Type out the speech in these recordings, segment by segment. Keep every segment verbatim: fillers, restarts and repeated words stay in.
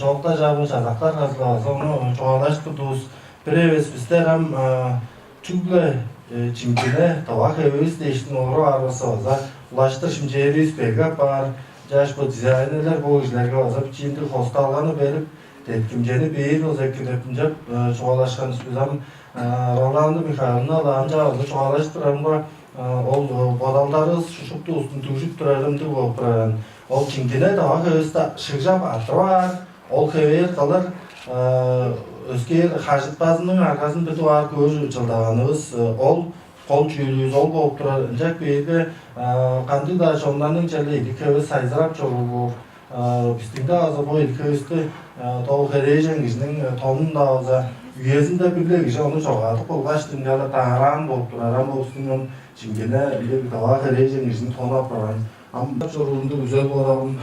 Чоокта чавын чазактар кызылаваза, ону чугаалажып турдувус. Бир эвес бистер ам чүгле чиңгине тыва хевивис дээштиң олуруп аарывыста база улаштыр шимчээривис берге апаар. Чаш бо дизайнерлер бо кижилерге база бичиинде хосталганы берип, деткимчени бээр болза эки деп ынчап чугаалашкан бис. Ам Роланда Михайловна-ла ам чаа база чугаалажып турарымга, ол бодалдарывыс шупту устун дүгжүп турар ындыг болуп турар. Ол чиңгине тыва хевивисти шыгжап артып аар, ол хевээр кылыр, өскээр хажытпазының аргазын бир дугаар көөр чылдаганывыс ол кол чүүлүвүс ол болуп турар. Ынчап кээрге кандыг-даа чоннарның черле идик-хеви сайзырап чоруур боор. Бистиң-даа база бо идик-хевивисти тол херээжен кижиниң тонун-даа база үезинде бир-ле кижи ону чогаадып кылгаш, дыңнап даараан болуп турар. Ам бо бистиң ам чиңгине ындыг тыва херээжен кижиниң тону апарган. Ам чоруурунда күзел бооралым.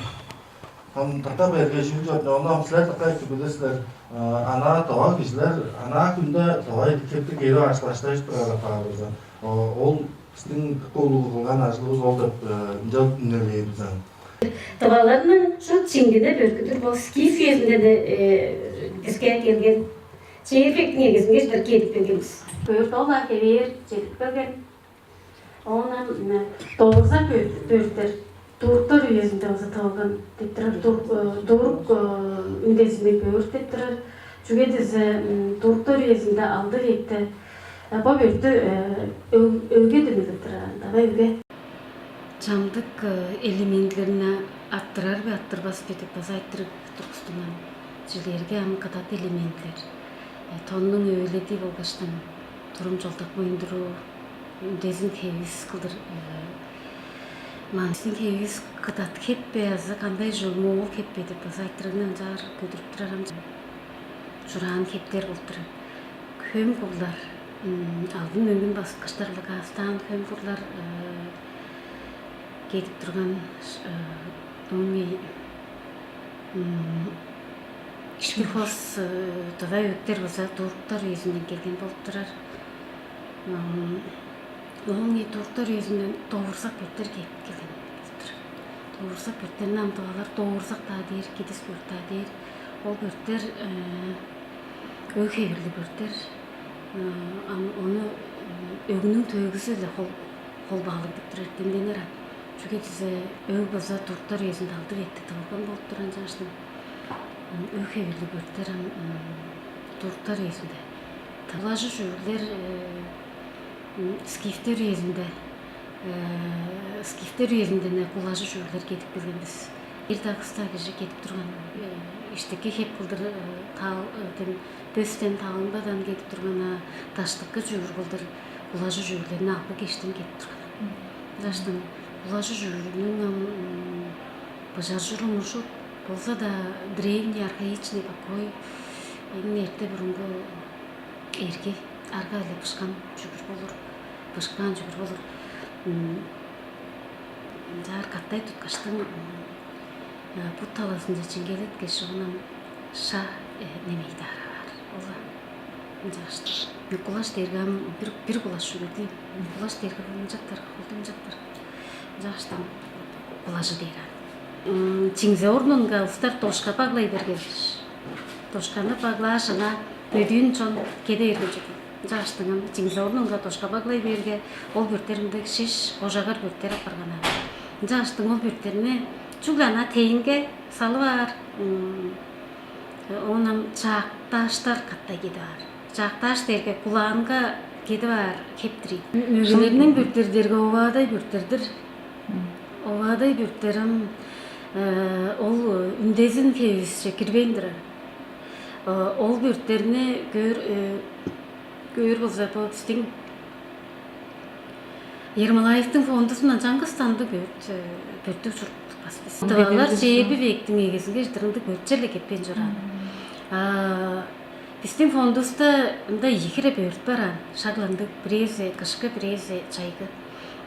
Ам дыка бергежиил чорду, ону ам силер дыка эки билир силер. Анаа тыва кижилер, анаа хүнде тыва идик-хевти кээп аашлаштажып турар апаар база. Ол бистиң дыка улуг кылган ажылывыс ол деп ынча үнелээр бис ам. Тываларның шуут чиңгине бөргүдүр бо скиф үезинде-даа биске келген, чээрби вектиң эгезинге чедир кедип келген бис. Бөрт ол-ла хевээр чедип келген. Оон ам довурзак бөрттер турктар үезинде база тывылган деп турар, турк үндезиниң бөрт деп турар. Чүге дизе турктар үезинде алды векте бо бөрттү өгге дөмейлеп турар, анда-ла өгге. Чамдык элементилерин аттырар бе, аттырбас бе деп база айтырыг тургустунган. Чижээлээрге, ам кыдат элементилер, тоннуң өвеледи болгаштың турум-чолдак моюндуруу, үндезин хевис кылдыр. Маңзын хевис кыдат хеп бе азы кандай чүве, моол хеп бе деп база айтырыгны ынчаар көдүрүп турар ам. Чураан хептер болуп турар. Хөм курлар, алдын мөңгүн баскыштар-ла каастаан хөм курлар кедип турган. Оон ишти хос тыва өктер база турктар үезинден келген болуп турар. Оон турктар үезинден довурзак бөрттер кедип келген болуп турар. Довурзак бөрттерни ам тывалар довурзак-даа дээр, кидис бөрт-даа дээр. Ол бөрттер өг хевирлиг бөрттер. Ам ону өгнүң төөгүзү-биле холбаалыг деп турар, эртемденер ам. Чүге дизе өг база турктар үезинде алды векте тывылган болуп турар, ынчангаштың өг хевирлиг бөрттер ам турктар үезинде. Тывылажы чүвүрлер скифтер үезинде, скифтер үезинде-не кулажы чүвүрлер кедип келген бис. Эр-даа, кыс-даа кижи кедип турган, иштики хеп кылдыр, тал, тем, бөстен, талынмадан кедип турган, а даштыкы чүвүр кылдыр кулажы чүвүрлерни алгы-кештен кедип турган. Ынчангаштың кулажы чүвүрнүң ам быжар чуруму шуут болза-даа, древний, архаичный покой, эң эрте бурунгу эрги арга-биле бышкан чүвүр болур, бышкаан чүвүр болур. Ынчаар катай туткаштың бут талазынче чиңгелеткеш, оон ша немей-даа аар. Ол-ла ынчааш-тыр. Кулаш дээрге ам бир, бир кулаш чүве-дир ийин. Кулаш дээрге ынчап-тыр, холдум ынчап-тыр. Ынчангаштың кулажы дээр ам. Чиңзе орнунга улустар дошка баглай берген. Дошканы баглааш, аңаа бөдүүн чон кеде берген чүве. Ынчангаштың ам чиңзе орнунга дошка баглай бээрге, ол бөрттер мындыг шиш, кожагар бөрттер апарган аан. Ынчангаштың ол бөрттерни чүгле аңаа тейинге салып аар. Оон ам чаактааштар катай кедип аар. Чаактааш дээрге кулаанга кедип аар хеп-тир ийин. Мөгелерниң бөрттери дээрге оваадай бөрттер-дир. Оваадай бөрттер ам ол үндезин хевивисче кирбейн турар. Ол бөрттерни көөр, көөр болза, бо бистиң Ермолаевтиң фондузундан чаңгыс-даа ындыг бөрт, бөрттүг чуруктупкан бис. Тывалар чээрби вектиң эгезинге чедир ындыг бөрт черле кепкен чораан. А бистиң фондувуста ында ийи хире бөрт бар аан, шак-ла ындыг, бирээзи кышкы, бирээзи чайгы.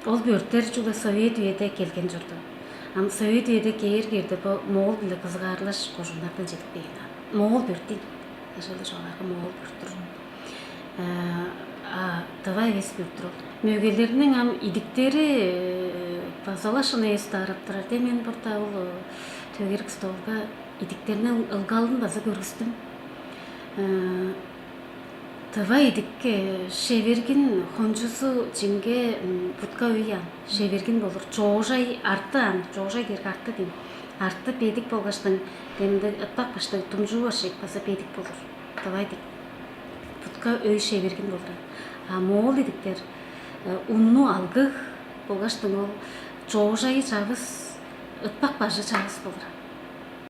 Ол бөрттер чүгле совет үеде келген чорду. Ам совет үеде кээр кээрде, бо моол-биле кызыгаарлаш кожууннардан чедип кээр аан. Моол бөрт ийин. Ынчалдыр чугаалаарга, моол бөрт-түр. А тыва эвес бөрт-түр ол. Мөгелерниң ам идиктери база-ла шын эвес-даа ырап турар. Де мен бурда ол төгерик столга Идиктерниң ылгалын база көргүстүм. Тыва идик шевергин хончузу чиңге бутка өй аан. Шевергин болур. Чоожай арты аан, чоожай дээрге арты дейм. Арты бедик болгаштың демде ытпак баштыг думчуу башык база бедик болур. Тыва идик бутка өй шевергин болур. А моол идиктер унну алгыг болгаштың ол чоожайы чавыс, ытпак бажы чавыс болур.